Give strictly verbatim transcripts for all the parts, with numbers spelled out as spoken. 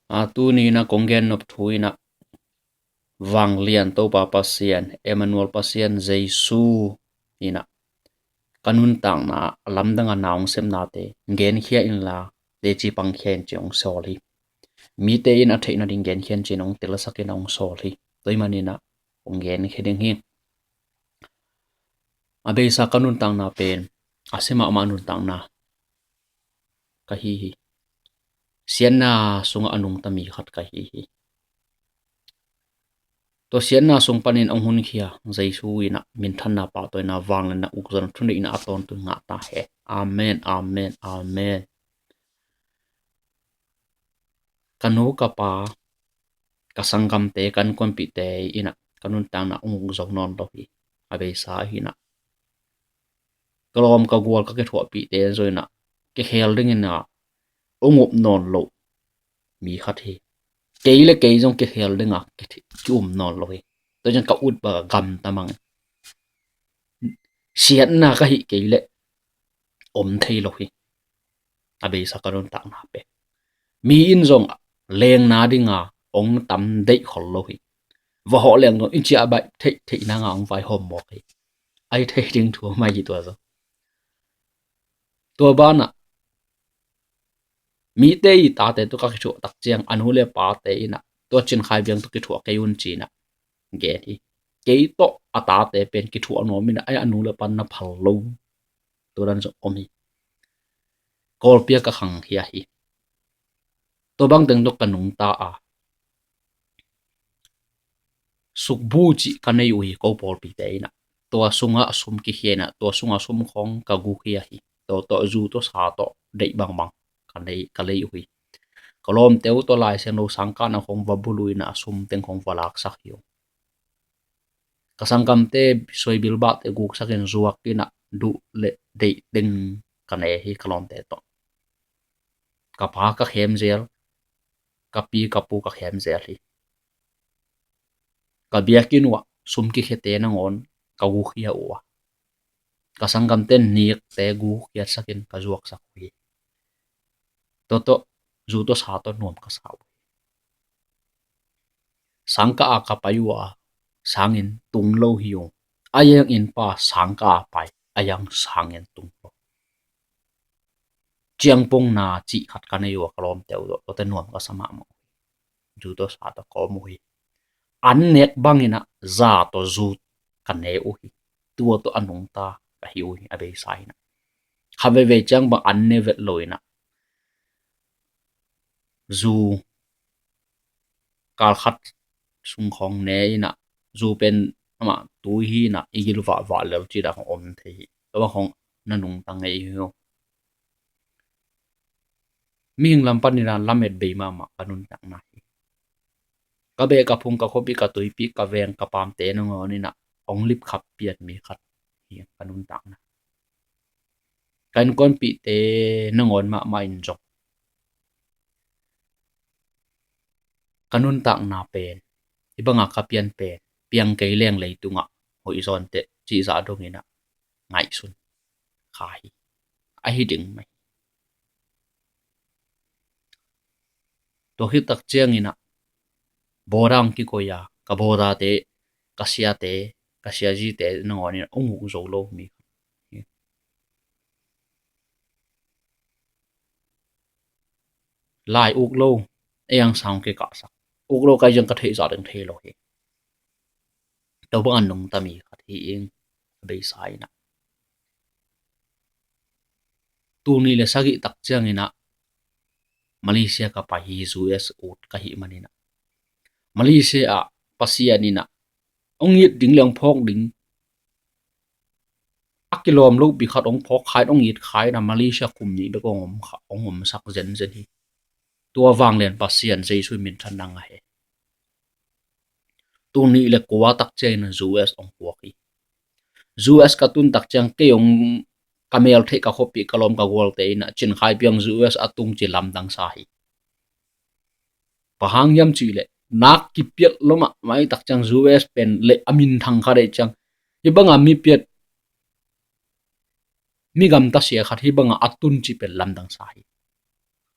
A tuni in ah kong gen nop thu in ah, Vanglian Topa Pasian, Emmanuel Pasian Jesu in ah ka nuntakna a lamdang a na hong sepnate genkhia inla, teci pangkhia in ci hong sawl hi. Mite in a theihna ding genkhia in ci hong telsak in a hong sawl hi. Tua ahih manin ah kong genkhia ding hi. A beisa ka nuntakna pen a sia mahmah nuntakna ka hi hi. Siatna sungah a nungta mi khat ka hi hi. Tua siatna sung panin hong hunkhia Jesu in ah minthanna, pahtawina, vangliatna, ukzawhna, thuneihna a tawntung ngah ta hen. Amen, amen, amen. Ka nu ka pa, ka sanggamte, ka innkuanpihte in ah ka nuntakna hong uk zo nawn lo hi. A beisa hi in ah ka lawm ka gual ka kithuahpihte zong in ah kikhel dingin ah hong up nawn loh mi khat hi. Kei le kei zong kikhel ding a ki, ki um nawn lo hi. Tua ciang ka ut bang a gamta mang, siatna ka hih kei leh om thei lo hi. A beisa ka nuntakna pen mi in zong lengna ding a hong tam deih khol lo hi. Va hawh leng zong i ciah baih theih theih nang a hong vaihawm mawk hi. A hi thei ding thu a mai hi tua zong. Tua banah mite i tate tawh ka kithuah tak ciang a nu le pate in ah tua Cin Khai Biang tawh kithuah kei un ci in ah gen hi. Kei tawh a tate pen kithuah nuam in ah, a nu le pa na phal lo, tua dan zong om hi. Kawlpi ah ka khangkhia hi. Tua bang teng tawh ka nungta a, sukbu cih ka nei uh hi, ko pawlpite in ah. Tua sungah sum kikhia in ah, tua sungah sum khawng ka gukkhia hi. Tua tawh zu tawh sa tawh deih bangbang ka nei, ka lei uh hi. Ka lawmte uh tawh Lai Siangtho sangkahna khawng va buluh in ah, sum teng khawng va laksak hi uh. Ka sanggamte suaibilbahte guksak in zuak in ah, duh le deih teng ka nei hi ka lawmte tawh. Ka pa ka khem zel, ka pi ka pu ka khem zel hi. Ka biakinn uah sum kikhiate nangawn ka gukkhia uh a, ka sanggamte nikte gukkhiatsak in ka zuaksak uh hi. Tua tawh zu tawh sa tawh nuam ka sa uh hi. Sangkah a ka pai uh a, sanginn tung lo hi uh. A yang innpa sangkah a pai, a yang sanginn tung lo. Ciangpongna cih khat ka nei uh a, ka lawmte uh tawh, tuate nuam ka sa mahmah uh hi. Zu tawh sa tawh ka om uh hi. An nek bangin ah za tawh zu ka ne uh hi. Tua tawh a nungta ka hi uh hi, a beisa in ah. Kha veivei ciang bang an ne vet lo in ah, zu kal khat sung khawng ne in ah, zu pen amah tui hi in ah, i gil vahvah lel cih dan khawng om thei hi. Tua bang khawng na nungta ngei hi uh. Mihing lam panin ah lamet bei mahmah ka nuntakna hi. Ka beh ka phung, ka khuapih ka tuipih, ka veng ka paamte nangawn in ah hong lipkhap pian mi khat hi ka nuntakna. Ka innkuanpihte nangawn mahmah in zong ka nuntakna pen, hih banga ka pian pen, piang kei leng leitungah hoih zaw inteh cih zah dongin ah ngaihsun kha hi. A hi ding mah hi. Tua khit tak ciangin ah bawda hong kikoih a, ka bawdate, ka siate, ka siazite nangawn in ah hong uk zo lo mi. Lai uk lo, ei ang sang kikahsak. Uk lo kai ciang ka theih zah ding thei lo hi. Tua bang a nungta mi khat hi ing, a beisa in ah. Tul nih le sagih tak ciangin ah Malaysia ka pai hi, U S ut ka hih manin ah. Malaysia ah Pasian in ah hong it ding le hong phawk ding a kilawm lopi khat hong phawk kha in, hong it kha in ah, Malaysia kum nih bek hong om kha, hong omsak zenzen hi. Tua vanglian Pasian Jesu minthanna ngah hi. Tul nih le kua tak ciangin U S hong puak hi. U S ka tun tak ciang kei hong, ka mel theih, ka khuapih, ka lawm ka gualte in ah Cin Khai Biang U S a tung ci lamdang sa hi. Bang hang hiam cih leh nak kipialh lo mahmah tak ciang U S pen le a minthang kha dei ciang, hih banga mi piat, mi gamta sia khat hih banga a tun cih pen lamdang sa hi.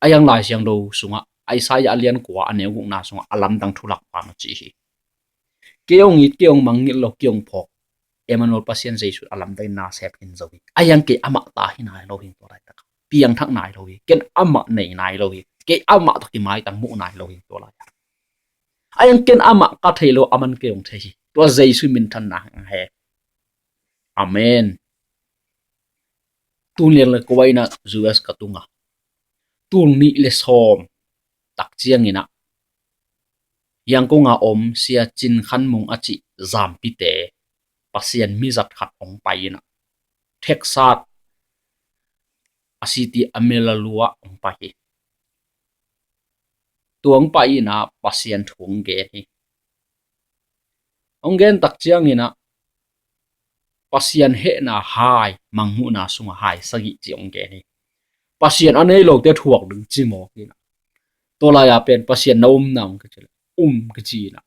A yang Lai Siangtho sungah Isaiah a lian kua a neu gukna sungah a lamdang thu lak pan a ci hi. Kei hong it, kei hong mangngilh lo, kei hong phawk. Emmanuel Pasian Jesu a lamdang in na sep khin zo hi. A yang kei amah ta hi nai lo hi tua laitak. Piangthak nai lo hi. Ken amah nei nai lo hi. Kei amah tawh kimaitang muh nai lo hi tua lai. A yang ken amah ka thei lo, aman kei hong thei hi. Tua Jesu minthanna hang he. Amen. Tun lian le kua inah U S ka tunga tul nih le sawm tak cianginah Yangon a om Sia Cin Khan Mung a cih zampite Pasian mizat khat hong pai inah Texas a city a Amarillo ah hong pai hi. Tua hong pai inah Pasian thu hong gen hi. Hong gen tak cianginah Pasian hehna hai, mangmuhna sungah hai sagih ci hong gen hi. Pasian a nei lote thuak ding ci mawk inah. Tua lai-a pen Pasian na umna hong kici le um kici inah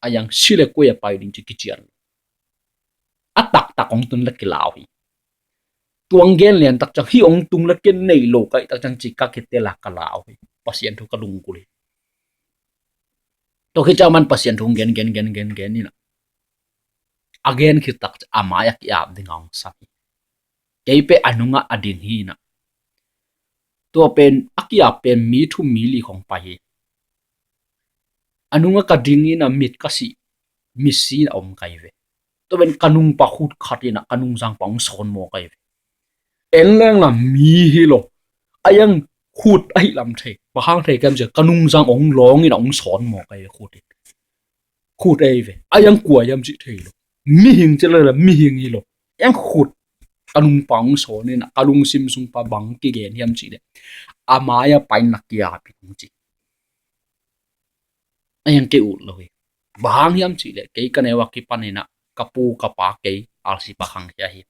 a yang si le koi a pai ding ci kician lo. A taktak hong tun le kilau hi. Tua hong gen lian tak ciang hih hong tung le ken nei lo kaih tak ciang ci ka kitel a ka lau hi. Pasian thu ka lunggulh hi. Tua khit ciang man Pasian thu hong gen gen gen gen gen inah a gen khit tak ciang a mai a ki-ap ding a hong sam hi. Kei peh a nungah a ding hi inah tua pen a ki-ap pen mi thum mi li khong pai hi. A nungah ka ding inah mit ka sih, mit si inah om kai ve. Tua pen ka nungpa khut khat inah ka nungzang pa hong sawn maw kai ve. En lengla mi hi lo. A yang khut ahi lam thei. Bang hang thei kem cia ka nungzang hong lawng inah hong sawn maw kai ve khut in. Khut ei ve. A yang kua hiam cih thei lo. Mihing cia lengla mihing hi lo. A yang khut ka nungpa hong sawn inah ka lungsim sungpa bang kigen hiam cih le a mai a pai na kia pi hong ci. A yang kei ut lo hi. Bang hang hiam cih le kei ka neu a kipan inah ka pu ka pa kei R C pa khang hi ahi.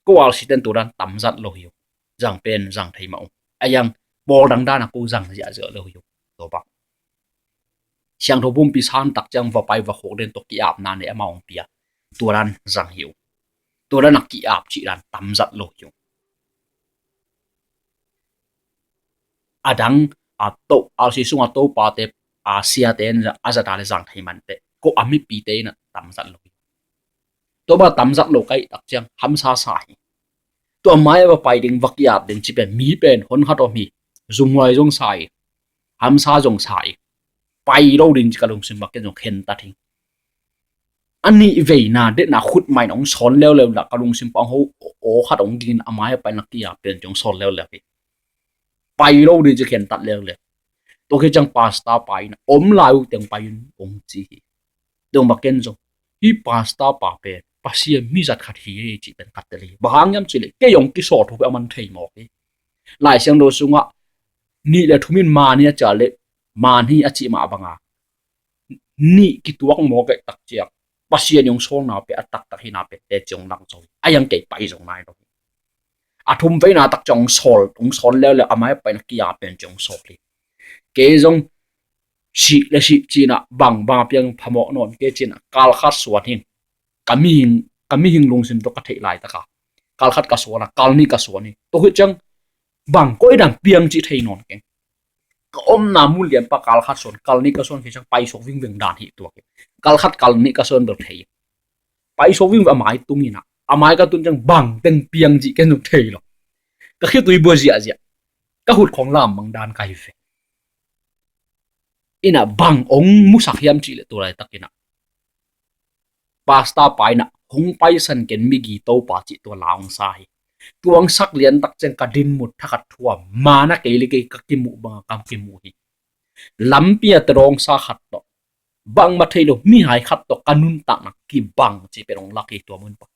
Ko R C ten tua dan tamzat lo hi uh. Zang pen zang thei mah uh. A yang pawl dangdan a ko zang ziahziah lo hi uh. Tua bang siangtho pumpi san tak ciang va pai va khok den tua ki-apna ne amah hong pia. Tua dan zang hi uh. Tua dan a ki-ap cih dan tamzat lo hi uh. A dang a to R C sungah topate a siate in a zata le zang thei mante ko a mipite in a tamzat lo hi. Tua bang tamzat lo kaih tak ciang hamsa sa hi. Tua mai a va pai ding va ki-ap ding ci pen mi pen hon khat om hi. Zumhuai zong sa hi. Hamsa zong sa hi. Pai lo ding ci ka lungsim bak ken zong khentat hi. A nih veina detna khut mai na hong sawn leuleu la ka lungsim pang ho aw khat hong dingin a mai a pai na kia pen ci hong sawn leuleu hi. Pai lo ding ci khentat leuleu. Tua khi ciang pasta pa in om lai uh teng pai in hong ci hi. Dong bak ken zong hi pasta pa pen Pasian mizat khat hi hi ci pen khat tel hi. Bang hang hiam ci le kei hong kisawt hu peh a man thei mawk hi. Lai Siangtho sungah nih le thum in mani a cia le mani a cih mah banga nih kituak mawk eh tak ciang Pasian i hong sawlna pe a taktak hina pe te ci hong lang zo hi. A yang kei pai zong nai lo hi. A thum veina tak ciang hong sawl hong sawl leuleu a mai a paina kia pen ci hong sawl hi. Kei zong sih le sih cinah bang bang a piang phamawh nawn kei cinah kal khat suan hing ka mihing ka mihing lungsim tawh ka theih laitaka kal khat ka suana kal nih ka suan hi. Tua hi ciang bang koi dan piang cih thei nawn keng. Ka omna mun lianpa kal khat suan kal nih ka suan khi ciang paisuak vingveng dan hi tua keng. Kal khat kal nih ka suan bel thei. Paisuak vingveng a mai tung inah a mai ka tun ciang bang teng piang cih ken zong thei lo. Ka khitui bua ziahziah ka hut khawng lam mang dan ka hi ve. Inah bang ong musak hiam cih le tua laitakinah pasta pa inah hong paisan ken migi topa cih tua la hong sa hi. Tua hong sak liantak ciang ka dinmut thakhat thua mana kei le kei ka kimuh banga kam kimuh hi. Lampi a tadawng sa khat tawh bangmah thei lo mihai khat tawh ka nuntakna kibang cih pen hong lak hi tua mun pa.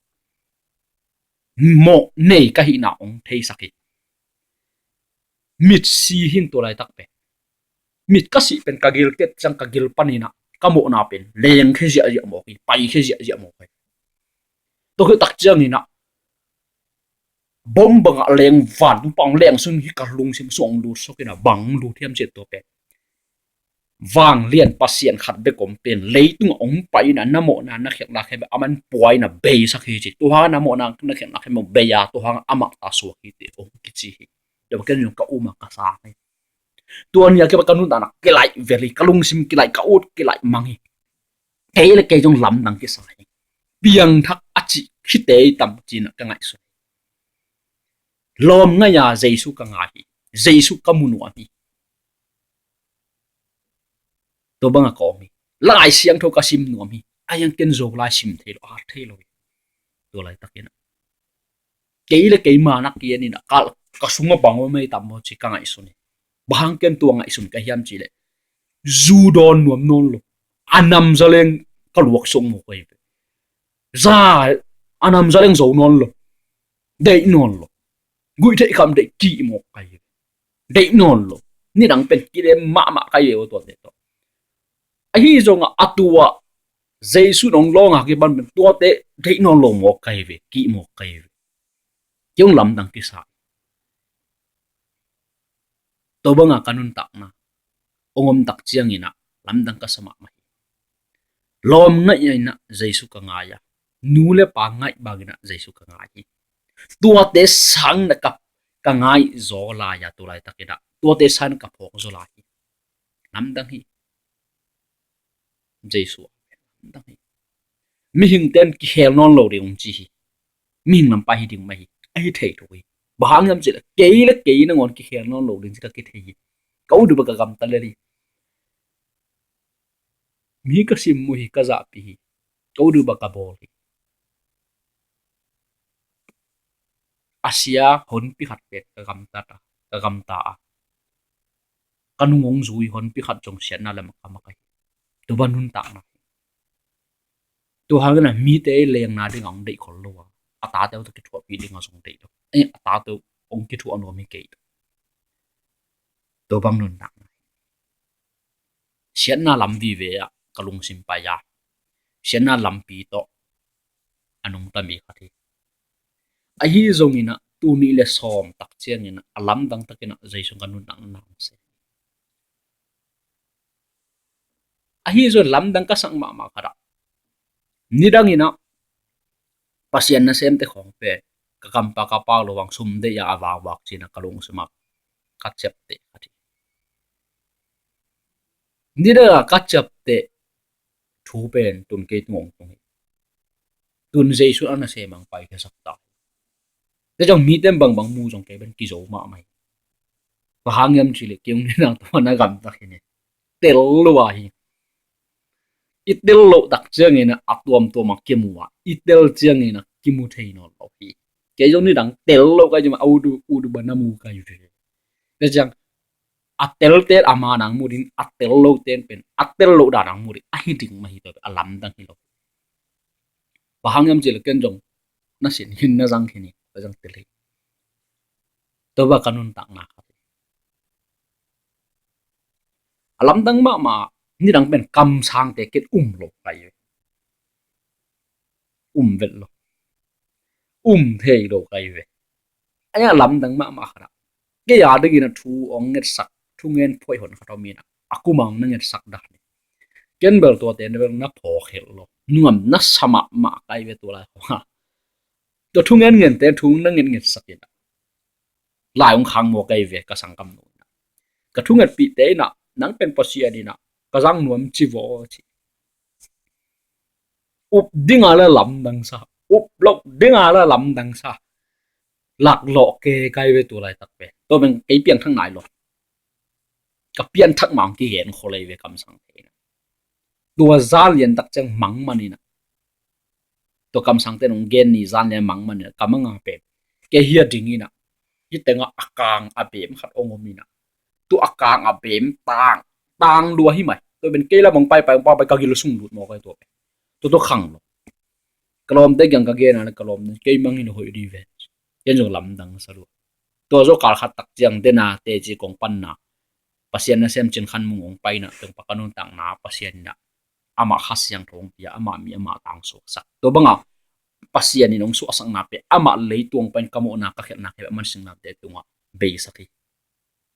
Mawh nei ka hihna hong theisak hi. Mit si hin tua laitak pen mit ka sih pen ka gil tet ciang ka gil paninah ka mawhna pen lengkhia ziahziah mawk hi, paikhia ziahziah mawk hi. Tua khit tak cianginah bom bangah leng vantung pang leng sun hi ka lungsim suang lut sokinah bang lut hiam ciat tua pen vanglian Pasian khat bek om pen leitungah hong pai inah na mawhna na khiatna khem a man pua inah beisak hi ci. Tua hangah na mawhna na khiatna khem bei a tua hangah amah ta suak hi ti hong kici hi. Dawken zong ka um a ka sang hi. Tua ni a kipan ka nuntakna kilaih vel hi, ka lungsim kilaih, ka ut kilaih mang hi. Kei le kei zong lamdang kisa hi. Piangthak a cih khite i tam ci-in ah ka ngaihsun. Lawm ngaih a Jesu ka ngai hi. Jesu ka mu nuam hi. Tua banga ka om hi. Lai Siangtho ka sim nuam hi. Ahi hang ken Zolai sim thei lo, at thei lo hi. Tua laitakin ah kei le keima nak ki en in ah ka, ka sungah bang om ei tam maw ci ka ngaihsun hi. Bang hang ken tua ngaihsun ka hiam cih leh, zu dawn nuam nawn lo, a nam zaleng ka luak suk mawk ka hi ve. Za, a nam zaleng zo nawn lo, deih nawn lo, guih theih kham deih kih mawk ka hi ve. Deih nawn lo, nidang pen kilem mahmah ka hi ve aw tuate tawh. Ahi zongah a tua Jesu in hong lawng a kipan pen tuate deih nawn lo mawk ka hi ve, kih mawk ka hi ve. Kei hong lamdang kisa. Tua banga ka nuntakna hong om tak ciangin ah lamdang ka sa mahmah hi. Lawm ngaih in ah Jesu ka ngai a, nu le pa ngaih bangin ah Jesu ka ngai hi. Tuate sangin ah ka, ka ngai zaw lai a, tu laitakin ah tuate sangin ah ka phawk zaw lai hi. Lamdang hi. Jesu a lamdang hi. Mihingte in kikhel nawn lo ding hong ci hi. Mihing lampai hi ding mah hi. Ahi thei thuk hi. Bang hang hiam cih leh kei le kei nangawn kikhel nawn lo ding ci ka kithei hi. Ka ut uh bang ka gamta lel hi. Mi ka sim uh hi, ka zahpih hi. Ka ut uh bang ka bawl hi. A sia honpi khat pen ka gamta a, ka gamta a, ka nung hong zui honpi khat zong siatna lam a ka mak a hi. Tua bang nuntakna hi. Tua hangin ah mite lengna ding a hong deih khol lo a, a tate uh tawh kithuahpih ding a zong deih lo. Eh, a tate uh hong kithuah nuam hi kei. Tua bang nuntakna hi. Siatna lam vive ah ka lungsim pai a, siatna lampi tawh a nungta mi khat hi. Ahi zongin ah tuni le sawm tak ciangin ah a lamdang takin ah Jesu ka nuntakna hong sem. Ahi zong lamdang ka sak mahmah khat ah, nidangin ah Pasian nasemte khawng pen ka kampa ka pau lo hang sum deih a, a vangvak ci-in ah ka lungsim ah ka ciapteh khat hi. Nidang a ka ciapteh thu pen tun kei tung hong tung hi. Tun Jesu a nasem hong paikhiasak ta hi. Tua ciang mite in bangbang mu zong kei pen kizo mahmah hi. Bang hang hiam cih leh kei hong nidang tua na gamta khin hi. Tel lo a hi. I tel loh tak ciangin ah a tuamtuam a kimu a, i tel ciangin ah kimu thei nawn lo hi. Kei zong nidang tel lo ka hi ci mah, a ut uh, ut uh bang na mu ka hi ve. Tua ciang a telten a ma nang mu ding, a tel loten pen a tel loh dan nang mu ding, ahi ding mah hi. Tua a lamdang hi lo. Bang hang hiam cih leh ken zong na sin khin, na zang khin hi, ka zang tel hi. Tua bang ka nuntakna khat hi. A lamdang mahmah, nidang pen kamsangte ken um lo ka hi ve. Um vet lo. Um thei lo ka hi ve. Ahi a lamdang mahmah khat ah, kei a dingin ah thu hong ngetsak, thungen phoih hon khat om in ah, a kum a hong na ngetsak dan hi. Ken bel tuate na bel na phawk het lo. Nuam na sa mahmah ka hi ve tua lai khawng ah. Tua thungen ngente thu na nget ngetsak in ah, lai hong khang mawk ka hi ve ka sanggamnu in ah. Ka thungetpihte in ah, nang pen Pasian in ah ka zang nuam ci vaw ci. Up ding a la lamdang sa, up loh ding a la lamdang sa. Laklawh kei ka hi ve tua laitak pen. Tua pen kei piangthak nai lo. Ka pianthak mah hong kigen khol hi ve kamsangte in ah. Tua zan lian tak ciang mang man in ah, tua kamsangte in hong gen ni zan lian mang man in ah, ka mang a pen kei hi a ding in ah, hih tengah a kang a beem khat hong om in ah, tua a kang a beem tang, tang lua hi mai. Tua pen kei lam hong paipai, hong paipai, ka gil sung lut mawk a hi tua pen. Tua tua khang lo. Ka lawmte kiang ka gen a, ka lawmte kei mang hi lo, hoih dih ve. Ken zong lamdang sa lua. Tua zawh kal khat tak ciang den a teci kong panna, Pasian nasem Cin Khan Mung hong paina teng pa ka nuntakna Pasian in ah amah Kha Siangtho hong pia, amah mi amah tang suaksak. Tua banga Pasian in hong suahsakna pen amah leituang panin ka mawhna ka khialhna khempeuh, amah in singlamteh tungah beisak hi.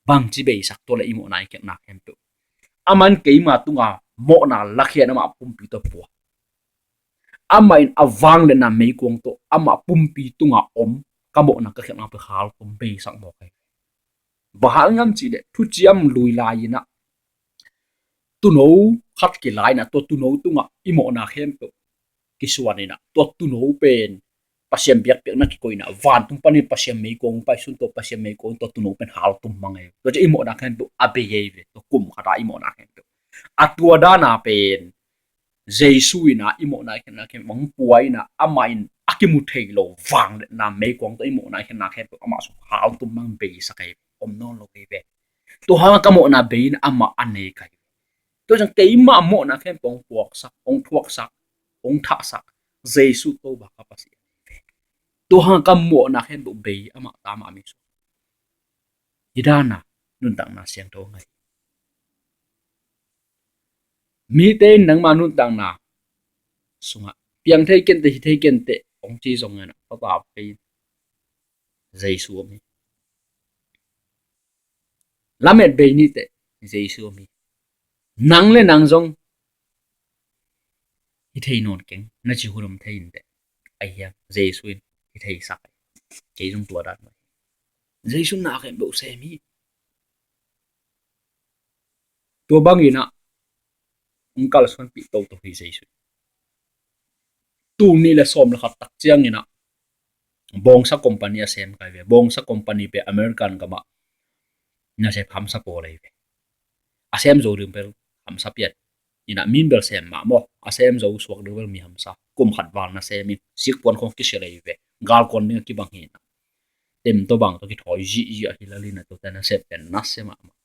Bangci beisak? Tua le i mawhna i khialhna khempeuh amah in keima tunga mawhna lakhia in amah pumpi tawh pua. Amah in a vangliatna meikuang tawh amah pumpi tunga om, ka mawhna ka khialhna pen khal tua beisak mawk hi. Bang hang hiam cih leh thuciam lui lai-in ah tuuno khat kilai-in ah tua tuuno tungah i mawhna khempeuh kisuan in ah tua tuuno pen Pasian biakpiakna kikoihna vantung panin Pasian meikuang paihsun, tua Pasian meikuang tua tuuno pen haltum mang ei. Tua ciang i mawhna khempeuh a bei ei ve, tua kum khat a i mawhna khempeuh. A tua dan a pen Jesu in ah i mawhna i khenna khempeuh hong pua in ah amah in a kimu thei lo vangliatna meikuang tawh i mawhna i khenna khempeuh amah sung haltum mang, beisak ei, om nawn lo ei ve. Tua hang a ka mawhna bei in amah a nei ka hi. Tua ciang keimah mawhna khempeuh hong puaksak, hong thuaksak, hong thahsak Jesu Topa ka Pasian hi ve. Tua hang a ka mawhna khempeuh bei amah ta mah mi sung. Hi dan a nuntakna siangtho ngai. Mite in nangma nuntakna sungah piang thei kei inteh, hi thei kei inteh hong ci zongin ah, Topa, kei Jesu om hi. Lamet bei ni teh, Jesu om hi. Nang le nang zong hi thei nawn keng, na ci hun om thei inteh. Ahi hiam? Jesu in hi theisak. Kei zong tua dan mah. Jesu in na khempeuh sem hi. Tua bangin ah hong kalsuanpih toto hi Jesu. Tul nih le sawm le khat tak ciangin ah bawngsa company a sem ka hi ve. Bawngsa company pen American gamah nasep hamsa pawl ahi ve. A sem zo ding bel hamsa pian in ah, min bel sem mah maw, a sem zo suak ding bel mi hamsa. Kum khat val nasem in sikpuan khawng kisel ahi ve. Galkuan ding a kibang hi in ah, tem tawh bang tawh kithawi zihzih ahi lel in ah, tuate nasep pen nasia mahmah.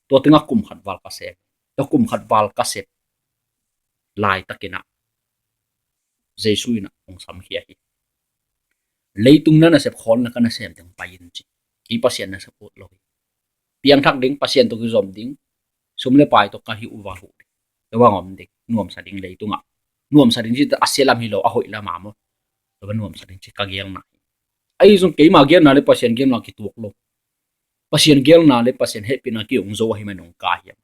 Tua tengah kum khat val ka sem. Tua kum khat val ka sep laitakin ah Jesu in ah hong samkhia hi. Leitung na nasep khawl na ka nasem teng pai in ci. Kei Pasian nasep ut lo hi. Piangthak ding, Pasian tawh kizom ding, sum le pai tawh ka hi uh val huh ding. Tua bang om ding, nuamsa ding leitungah. Nuamsa ding ci a sia lam hi lo, a hoih lam a maw. Tua bang nuamsa ding ci ka geelna hi. Ahi zong keima geelna le Pasian geelna kituak lo. Pasian geelna le Pasian hehpihna kihong zo ahi man hong ka hiam?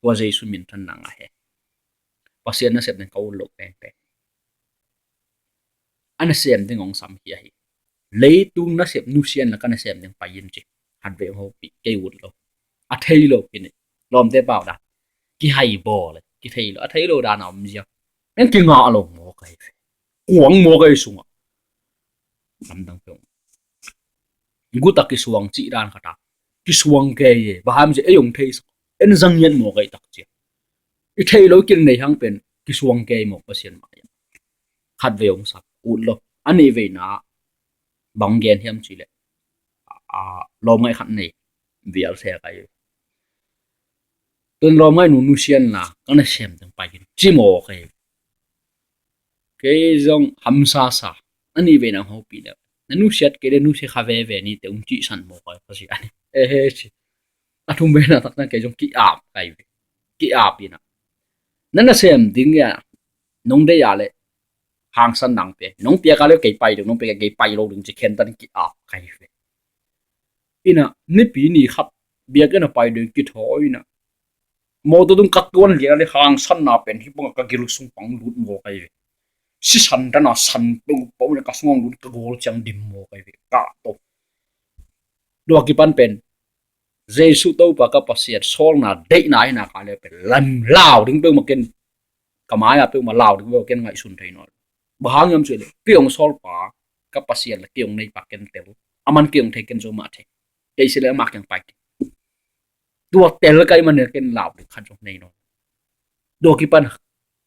Tua Jesu minthanna ngah hen. Pasian nasep ding ka ut loh pengpeng. A nasem ding hong samkhia hi. Leitung nasep nusia in la ka nasem ding pai in ci. Khatvei hong hopih, kei ut lo. A thei lo kei ni. Lawmte pau dan, kihai bawl e, kithei lo, a thei lo dan a om ziau. En kingah lo mawk ahi ve. Kuang mawk ahi sungah. Lamdang peuh. Guta kisuang cih dan khat a kisuang kei e. Bang hang hiam cih leh ei hong theisak, en zang ngiat mawk ahi tak ciang. I thei lo i kilnei hang pen kisuang kei mawk Pasian mah. Khatvei hong sam, ut lo. A nih veina bang gen hiam cih leh, a, lawmngaih khat nei vial se ka hi. Tun lawmngaih nu nusia in la ka nasem ding pai in ci mawk ahi. Kei zong hamsa sa. A nih veina hong hopih le, na nusiat kei le nusia kha veve ni teh, hong cihsan mawk ahi Pasian. Ehe ci. A thum veina tak ciang kei zong ki-ap ka hi ve. Ki-ap in ah, na nasem ding a nong deih a leh hangsan nang pia, nong piak a leh kei pai ding, nong piak a kei pai lo ding ci khentan ki-ap ka hi ve. In ah nipi ni khat biakinn a pai ding kithawi in ah, mawtaw tung ka tuan lian a leh hangsanna pen hih bangah ka gil sung pang lut mawk ahi ve. Sisan dan a san peuh peuh in ah ka sung hong lut, ka gawl ciang dim mawk ahi ve. Ka tawh, tua kipan pen Jesu Topa ka Pasian sawlna deihna hi nak leh pen lam lau ding peuhmah ken, ka mai-ah peuhmah lau ding peuhmah ken ngaihsun thei nawn lo. Bang hang hiam cih leh kei hong sawlpa ka Pasian le kei hong neipa ken tel. Aman kei hong thei, ken zong amah thei. Kei si leh amah kiang pai kei. Tua tel ka hih manin ken lau ding khat zong nei nawn lo. Tua kipan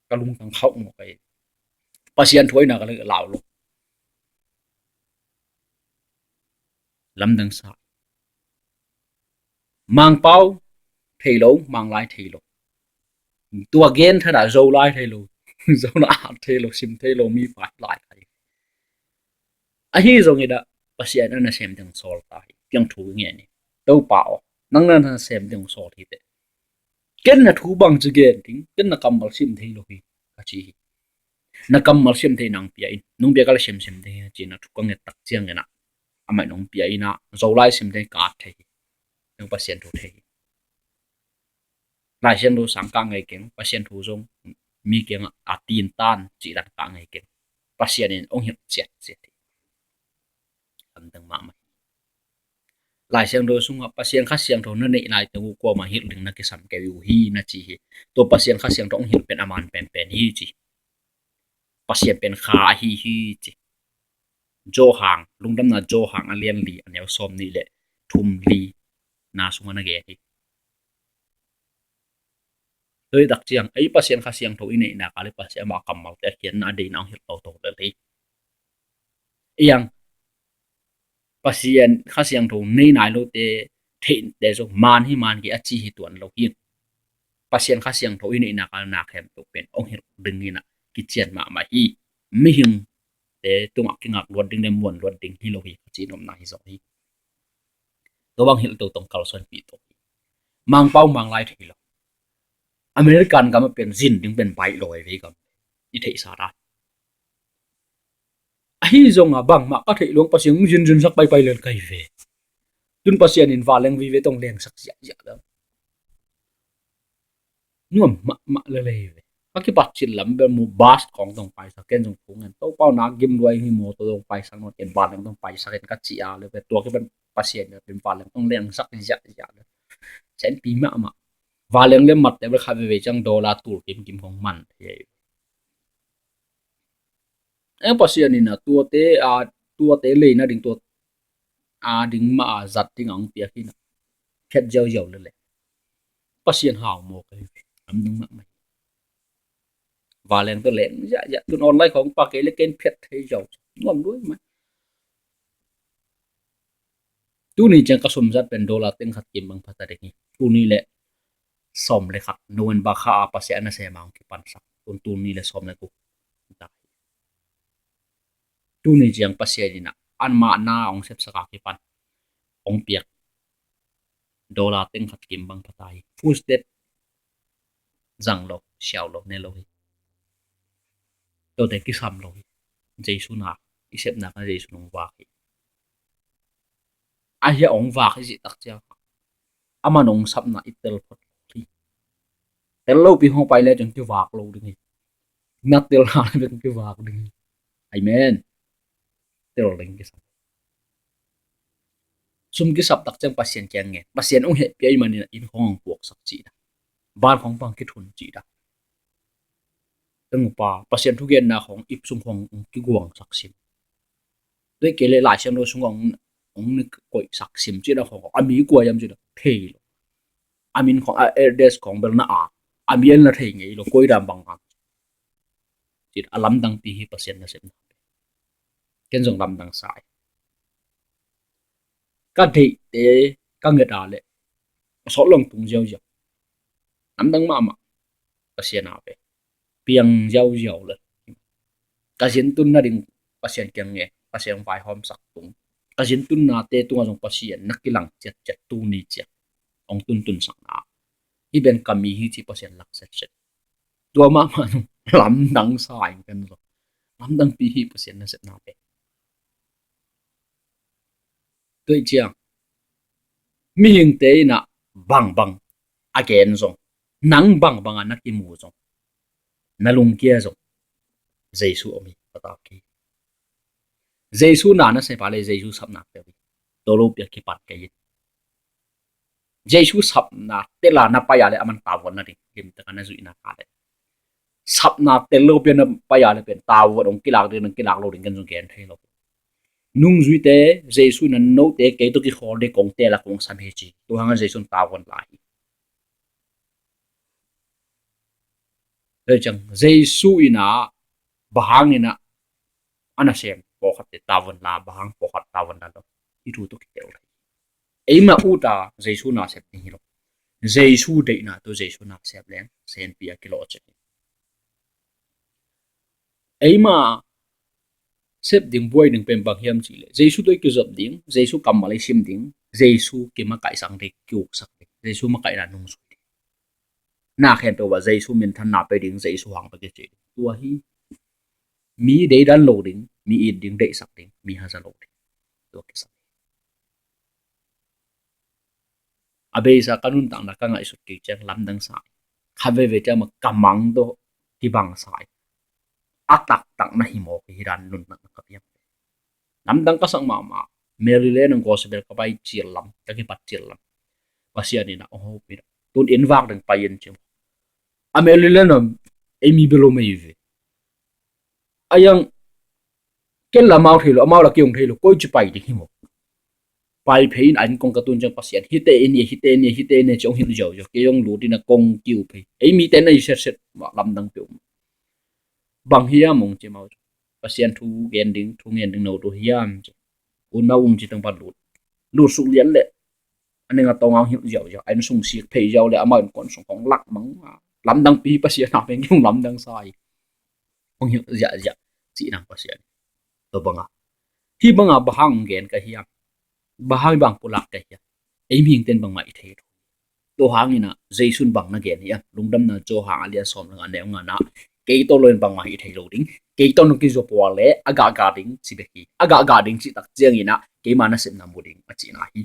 ka lungtang khauh mawk ahi. Pasian thu ahih nak leh lau lo. Lamdang sa. Mangpau thei lo, Manglai thei lo. Tua gen thadah Zolai thei lo. Zolai at thei lo, sim thei lo, mi pai lai thei. Ahi zongin ah Pasian a nasem ding sawl ta hi. Piang thu ngen hi. Topa aw, nang na nasem ding sawl hi teh. Ken na thu bangci gen ding, ken na kammal sim thei lo hi, ka ci hi. Na kammal sim thei nang pia in, nong pia ka la simsim thei hi, ci-in ah thu ka nget tak ciangin ah amah in hong pia in ah, Zolai sim thei ka at thei hi. Nang Pasian thu thei hi. Lai Siangtho sang kah ngei keng, Pasian thu zong mi kiangah a tin tan cih dan kah ngei keng. Pasian in hong hilh ciatciat hi. Lamdang mahmah hi. Lai Siangtho sungah Pasian Kha Siangtho na neih nai teng uh kuamah hilh ding na kisam kei uh hi na ci hi. Tua Pasian Kha Siangtho hong hilh pen a man penpen hi ci. Pasian pen Kha ahi hi ci. Johan, Lungdamna Johan a lian li a neu sawm nih le thum li na sungah na gen hi. Tua hi tak ciang ei Pasian Kha Siangtho i neihnak a le Pasian amah kammalte a khiatna a deihna hong hilh toto lel hi. Iang Pasian Kha Siangtho nei nai lote theihte zong man hi man kei a ci hi tuan lo hi. Pasian Kha Siangtho i neihnak a na khempeuh pen hong hilh ding in a kician mahmah hi. Mihingte tungah kingak luat ding le muan luat ding hi lo hi ka ci nopna hi zaw hi. Tua bang hilh to tong kalsuanpih to hi. Mangpau Manglai thei lo. American gam a pen zin ding pen baih lo ai ve gam i theihsa dan. Ahi zongah bangmah ka theih luang Pasian hong zinzinsak paipai lel kai ve. Tun Pasian in vanleng vive tong lengsak ziahziah lel. Nuam mahmah lel ai ve. Ka kipat cil lam bel mu bas kong tong paisak ken zong phung en to pau na gim luai hi mawtaw tong paisak nuam ken vanleng tong paisak en ka ci a le ve tua kipan Pasian in vanleng tong lengsak ziahziah lel. Senpi mahmah. Vanleng le matte bel kha veve ciang dollar tul kimkim hong man thei ai. Eng Pasian in a tuate a tuate leina ding tua a ding mah a zat ding a hong piak hi na. Phiat ziauziau le le Pasian hau mawk ai ve. Lamdang mahmah. Vanleng tawh leng ziahziah tun online khong pa kei le ken phiat thei ziau. Nuam luai mai. Tuni ciang ka sum zat pen dollar teng khat kim bang phata ding hi. Tuni le sawm le khat November kha a Pasian a nasem a hong kipansak. Tun tuni le sawm le kuk. Tuni ciang Pasian in a anmah na hong sepsak a kipan hong piak dollar teng khat kim bang phata hi. Food stamp zang lo, siau lo, ne lo hi. Tuate kisam lo hi. Jesu na i sepna ka Jesu nong vak hi. Ahi a hong vak hi zih tak ciang a man hong sapna i tel phot lo hi. Tel lo pi hong pai le ciang kivak lo ding hi. Na tel hang le ciang kivak ding hi. Amen. Tel ding kisam. Sum kisap tak ciang Pasian kiang ngen. Pasian hong hehpih ahih manin inn khong hong puaksak cih dah. Van khong pang kithun cih dah. Teng upa Pasian thugenna khong ip sung khong hong kiguangsak sim. Tua kei le Lai Siangtho sung khong hong koihsak sim cih dah khong a mi kua hiam cih dah thei lo. A min khong a address khong bel na a a mi el na thei ngei lo koi dam bang ang. Cih a lamdangpi hi Pasian nasepna. Ken zong lamdang sa hi. Ka deihte ka nget a le a sawt long tung ziauziau. Lamdang mahmah Pasian a ve. Piang ziauziau le ka zintun nading Pasian kiang nge Pasian vaihawmsak tung. Ka zintunnate tungah zong Pasian na kilang ciatciat tuni ciat hong tuntunsakna hi ben ka mi hi ci Pasian lak setset. Tua mahmah zong lamdang sa in kan zong lamdangpi hi Pasian nasepna ve. Tua ciang mihingte in a bangbang a gen zong nang bangbang a na kimu zong na lungkia zong Jesu om hi patau ki. Jesu na na sepa le Jesu sapna pia hi. Tolo pia kipat kei hi. Jesu sapna tela na pai a le a man tavuan na ding limtaka na zuihna ka le sapna tel lo pia na pai a le pen tavuan hong kilak ding hong kilak lo ding kan zong gen thei lo. Nungzuite Jesu in a note kei tawh kikhawl ding kong tel a kong sam hi ci. Tua hangah Jesu in tavuan lai hi. Tua ciang Jesu in a bang hangin a a nasem pawlkhatte tavuan la bang hang pawlkhat tavuan la lo. Hi thu tawh kitel thei. Eima uta Jesu na sep ding hi lo. Jesu deihna tawh Jesu na sep leng senpi a kilawh cek hi. Eima sep ding buai ding pen bang hiam cih leh Jesu tawh i kizop ding, Jesu kammal i sim ding, Jesu kimakaihsak ding, kiuksak ding, Jesu makaihna nungzui ding. Na khempeuh ah Jesu minthanna pe ding, Jesu hang pe kici ding. Tua hi mi deidan lo ding, mi it ding, deihsak ding, mi haza lo ding. Tua kisam hi. A beisa ka nuntakna ka ngaihsut kik ciang lamdang sa hi. Kha veve ciang ma ka mang tawh kibang sa hi. A taktak na hi mawk hi dan nuntakna ka piang. Lamdang ka sak mahmah. Mary le nang gospel ka pai cial lam, ka kipat cial lam. Pasian in a hong hopih in a. Tun inn vak ding pai in ci maw. A Mary le nang ei mi bel om ei ve. A yang ken la amau thei lo, amau la kei hong thei lo, koi ci pai ding hi maw. Pai phei in a inn kong ka tun ciang Pasian, hite in e, hite in e, hite in e ci hong hilh ziauziau, kei hong lut in a kong kiu phei. Ei mite na i setset mah lamdang peuh. Bang hiam hong ci mau. Pasian thu gen ding, thu ngen ding no tu hiam ci. U nau um ci tang pan lut. Lut suk lian le. A ning a tong a hong hilh ziauziau. A inn sung sik phei ziau le amau inn kuan sung hong lak mang. Lamdang pi Pasian a peng hong lamdang sa hi. Hong hilh ziahziah cih nang Pasian. Tua banga. Hih banga bang hang gen ka hiam. Bang hang bang pulak ka hiam. Ei mihingten bangmah i thei lo. Tua hangin a Jesu in bang na gen hiam. Lungdamna Johan a lian sawm le nga a neu nga na. Kei tawh lo in bangmah i thei lo ding. Kei tawh nong kizop uh a le a gahgah ding ci bek hi. A gahgah ding cih tak ciangin a keima nasepna mu ding a cihna hi.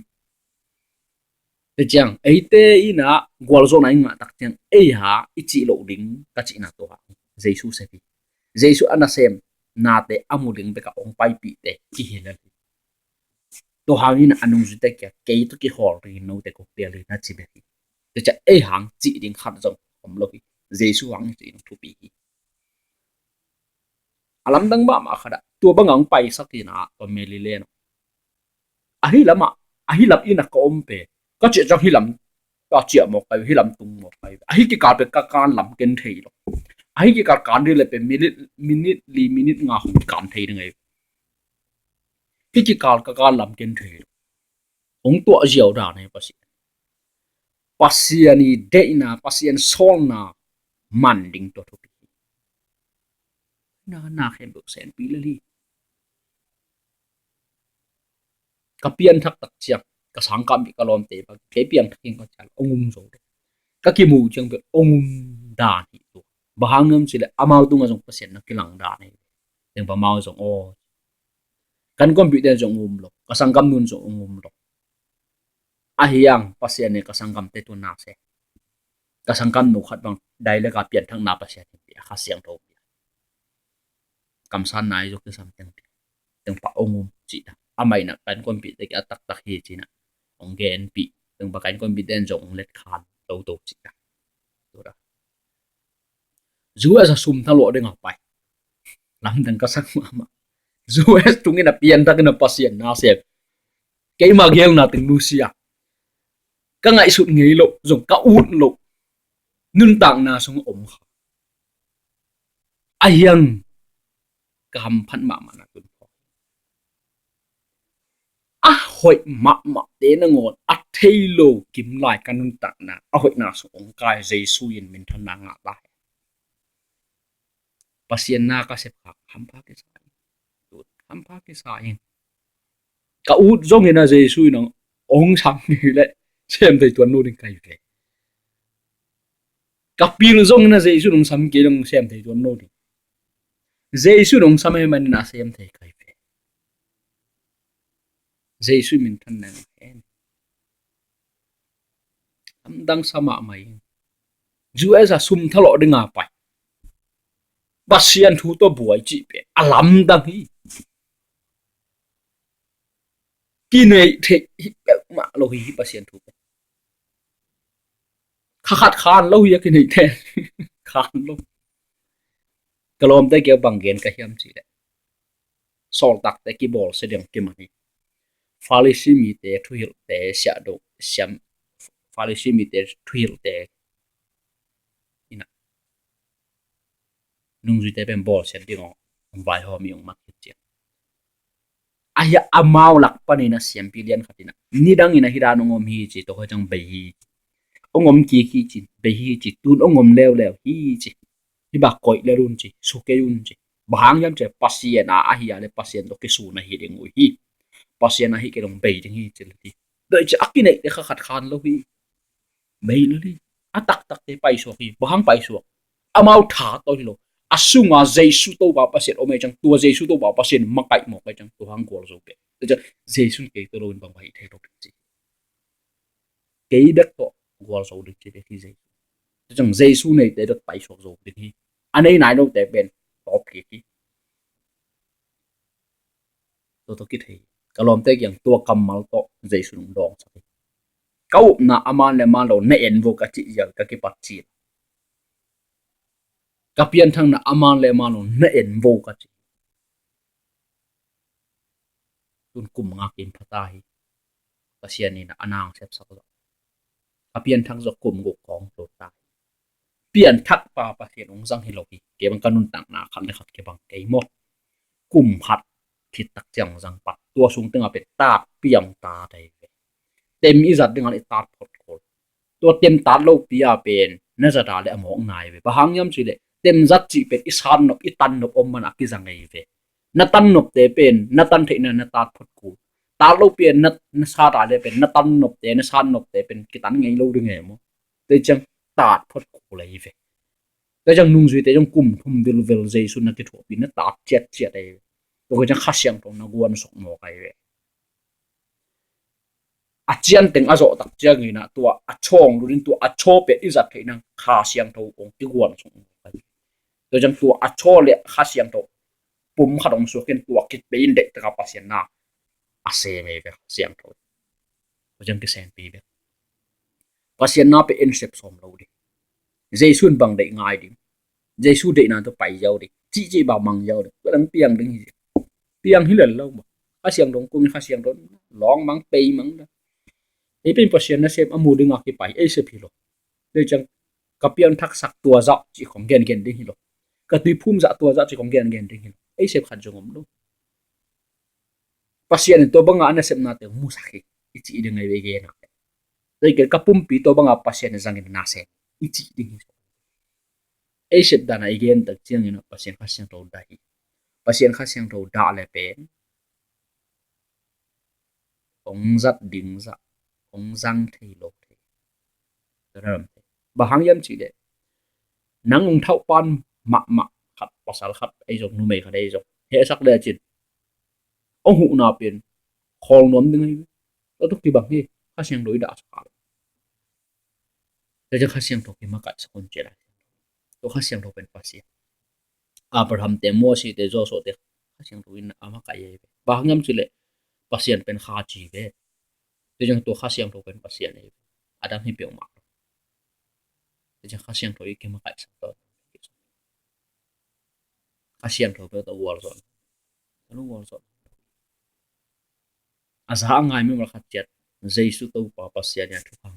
Tua ciang eite in a gualzawhna i ngah tak ciang ei ha i cih loh ding ka cihna tua ha. Jesu sep hi. Jesu a nasem nate a mu ding bek a hong paipihte kihilh hi. Tua hangin a nungzuite kia kei tawh kihawl dingin note kong teel hi na ci bek hi. Tua ciang ei hang cih ding khat zong om lo hi. Jesu hang cih ding thupi hi. A lamdang mahmah khat ah tua bang hong paisak in a tua Mary le nang. Ahi lamah, ahi lam in a ka om pe. Ka ciah ciang hi lam ka ciah mawk kai, hi lam tung mawk kai. Ahi kikal pe ka kan lam ken thei lo. Ahi kikal kan dih le pe minit, minit li, minit nga hong kan thei ding ei. Hi kikal ka kan lam ken thei lo. Hong tuah ziau dan ei Pasian. Pasian i deihna, Pasian sawlna man ding tua thupi. Na, na khempeuh senpi lel hi. Ka pianthak tak ciang, ka sangkam bik ka lawmte bang, kei piangthak in ka ciang, hong um zo. Ka kimu ciang bek, hong um dan hi tua. Bang hang hiam cih leh, amau tungah zong Pasian na kilang dan hi. Teng pa mau zong aw. Kan kawmpite zong um lo, ka sangkam nun zong um lo. Ahi hang Pasian in ka sangkamte tun na se. Ka sangkam nu khat bang dai le ka pianthakna Pasian in pia, Kha Siangtho pia. Kamsanna i zuk kisam teng, teng pa hong um cih ta. Amah in a kan kawmpite kia taktak hi cih na hong genpih. Teng pa kan kawmpite in zong hong let khan toto cih ta. Tua da. U S a sum thalawh ding a pai. Lamdang ka sak mahmah. U S tungin a pianthak in a Pasian na sem. Keima gelna teng nusia. Ka ngaihsut ngei loh zong ka ut loh nuntakna sung om kha. Ahi hang ka hamphat mahmahna tun kha. A hoih mahmahte nangawn a thei lo kim lai ka nuntakna a hoihna sung hong kai Jesu in minthanna ngah lai. Pasian na ka sep kha hampha kisa in. Hampha kisa in. Ka ut zongin a Jesu in hong sam kei leh sem thei tuan lo ding kai ve. Ka pil zongin a Jesu in hong sam kei leh hong sem thei tuan lo ding. Jesu in hong sam ahih manin a sem thei kai ve. Jesu minthanna ngah hen. Lamdang sa mahmah in. U S a sum thalawh ding a pai. Pasian thu tawh buai cih pen a lamdang hi. Kineih theih hi peuhmah lo hi, hi Pasian thu pen. Kha khat khan lo hi a kineihte. Khan lo. Ka lawmte kia bang gen ka hiam cih leh. Sawltakte kibawlsia ding kiman hi. Farisi mite thuhilhte siahdo siam, Farisi mite thuhilhte in a nungzuite pen bawlsia ding aw, vaihawm i hong mat khit ciang. Ahi a amau lak panin a siampi lian khat in a nidang in a hi dan hong om hi ci, tua khoi ciang bei hi ci. Hong om kik hi ci, bei hi ci, tun hong om leuleu hi ci. Hi bak koih lel un ci, su kei un ci. Bang hang hiam ci, Pasian a ahi a le Pasian tawh kisun ahi ding uh hi. Pasian ahi kei dong bei ding hi ci le ti. Doi ci a kineihte kha khat khan lo hi. Bei lo hi. A taktakte paisuak hi. Bang hang paisuak. Amau tha tawh hi lo. A sunga Jesu Topa Pasian om ei ciang, tua Jesu Topa Pasian makaih mawk ei ciang, tua hang gualzo kei. Tua ciang Jesu in kei tawh lo in bang mah hi thei lo ding ci. Kei bek tawh gualzo ding ci bek hi Jesu. Tua ciang Jesu neite bek paisuak zo ding hi. A nei nai lote pen tawp kik hi. Tua tawh kithei. Ka lawmte kiang tua kammal tawh Jesu in hong dawngsak hi. Ka upna a man le man lo na en vo ka cih ziau ka kipat cil. Ka pianthakna a man le man lo na en vo ka cih. Tun kum nga kim pha ta hi. Pasian in a nang sepsak zawh. Ka pianthak zawh kum guk kawng lut ta hi. Pianthak pa Pasian hong zang hi lo hi. Kei bang ka nuntakna khat le khat kei bang kei maw. Kum khat khit tak ciang hong zang pat. Tua sung tengah pen tat piang ta dai ve. Tem i zat dingah i tat phot khol. Tua tem tat lopi a pen na zat a le a mawk nai ve. Bang hang hiam cih leh tem zat cih pen i sat nop i tan nop om man a kizang ei ve. Na tan nopte pen na tan theihna na tat phot kul. Tat lopi a na, na sat a le pen na tan nopte na sat nopte pen kitan ngei lo ding e maw. Tua ciang tat phot kul ei ve. Tua ciang nungzuite zong kum thum vilvel Jesu na kithuahpi na tat ciatciat ei ve. Tua ciang Kha Siangtho na guan sok mawk ei ve. A cianteng a zawh tak ciangin ah tua a chaw hong lut in tua a chaw pen i zat theih nang Kha Siangtho hong kiguan sung. Tua ciang tua a chaw le Kha Siangtho pum khat hong suak in tua kipei in deih taka Pasian na a sem ei ve Kha Siangtho. Tua ciang kisempi ve. Pasian na pen en sep sawm lo ding. Jesu in bang deih ngai ding. Jesu deihna tawh pai ziau ding. Cihcih bang mang ziau ding. Tua dang piang ding hi. Piang hi lel lo maw. Kha Siangtho kum in Kha Siangtho lawng mang pei mang da. Ei pen Pasian nasem a mu ding a kipai ei sep hi lo. Tua ciang ka pianthaksak tua zah cih khong gengen ding hi lo. Ka tuiphum zah tua zah cih khong gengen ding hi lo. Ei sep khat zong om lo. Pasian in tua banga a nasepnate musak hi i cih ding ei ve i gen a. Tua i gen ka pumpi tua banga Pasian in zangin nasem i cih ding hi. Ei sep dana i gen tak ciangin Pasian Kha Siangtho dah hi. Pasian Kha Siangtho dah le pen hong zat ding zah hong zang thei lo thei. Bang hang hiam cih leh nang hong thauh pan mahmah khat pasal khat ei zong numei khat ei zong hehsak le cin hong huhna pen khawl nuam ding ei ve. Tua tuk kibang hi Kha Siangtho i dahsak a. Tua ciang Kha Siangtho kimakaihsak un ci lai. Tua Kha Siangtho pen Pasian. Abraham te, Mosi te, Joshua te Kha Siangtho in a makaih ei ve. Bang hang hiam cih leh Pasian pen Kha ci ve. Tua ciang tua Kha Siangtho pen Pasian ei ve. A dang hi peuhmah. Tua ciang Kha Siangtho i kimakaihsak tawh. Kha Siangtho peuh tawh gualzawh. Ka lung gualzawh. A za a ngai mimal khat ciat Jesu Topa Pasian in a thukhang